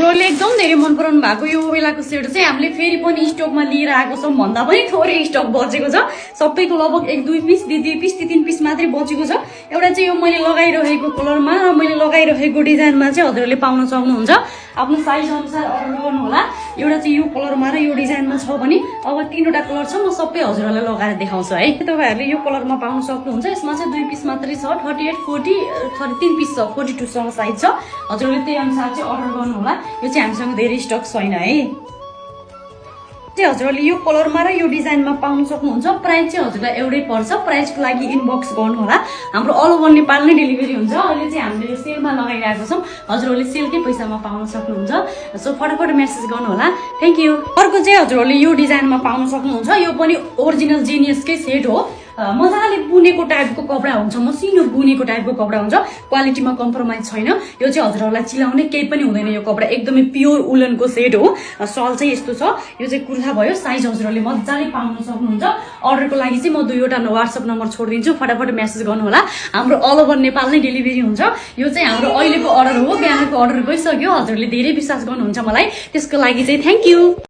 हजुरहरूले एकदम धेरै मन पराउनु भएको यो बेलाको सेट चाहिँ हामीले फेरि पनि स्टकमा लिएर आएको छौँ भन्दा पनि थोरै स्टक बचेको छ सबैको लगभग 1-2 पिस 2 पिस 3 पिस मात्रै बचेको छ एउटा चाहिँ यो मैले लगाइरहेको कलरमा र मैले लगाइरहेको डिजाइनमा चाहिँ हजुरहरूले पाउन सक्नुहुन्छ आफ्नो साइज अनुसार अर्डर गर्नु होला एउटा चाहिँ यो कलरमा र यो डिजाइनमा छ भने अब 3वटा कलर छ म सबै हजुरहरूलाई लगाएर देखाउँछु है तपाईहरुले यो कलरमा पाउन सक्नुहुन्छ यसमा चाहिँ 2 पिस मात्रै छ 38 40 3 पिस छ 42 सम्म साइज छ हजुरहरूले त्यही अनुसार चाहिँ अर्डर गर्नु होला यो चाहिँ हामीसँग धेरै स्टक छैन है चाहिँ हजुरहरूले यो कलरमा र यो डिजाइनमा पाउन सक्नुहुन्छ प्राइस चाहिँ हजुरलाई एउटै पर्छ प्राइसको लागि इनबक्स गर्नु होला हाम्रो अल ओभर नेपाल नै डेलिभरी हुन्छ अहिले चाहिँ हामीले यो सेलमा लगाइरहेको छौँ हजुरहरूले सेलकै पैसामा पाउन सक्नुहुन्छ सो फटाफट मेसेज गर्नु होला थ्यांक यू अर्को चाहिँ हजुरहरूले यो डिजाइनमा पाउन सक्नुहुन्छ यो पनि ओरिजिनल जेनियसकै सेट हो मजाले बुनेको टाइपको कपडा हुन्छ मसिनो बुनेको टाइपको कपडा हुन्छ क्वालिटीमा कम्प्रोमाइज छैन यो चाहिँ हजुरहरूलाई चिलाउने केही पनि हुँदैन यो कपडा एकदमै प्योर उलनको सेट हो सल चाहिँ यस्तो छ यो चाहिँ कुर्ता भयो साइज हजुरहरूले मजाले पाउन सक्नुहुन्छ अर्डरको लागि चाहिँ म 2वटा WhatsApp नम्बर छोडिदिन्छु फटाफट मेसेज गर्नु होला हाम्रो अल ओभर नेपाल नै डेलिभरी हुन्छ यो चाहिँ हाम्रो अहिलेको अर्डर हो बिहानको अर्डर गइसक्यो हजुरहरूले धेरै विश्वास गर्नुहुन्छ मलाई त्यसको लागि चाहिँ थ्यांक यू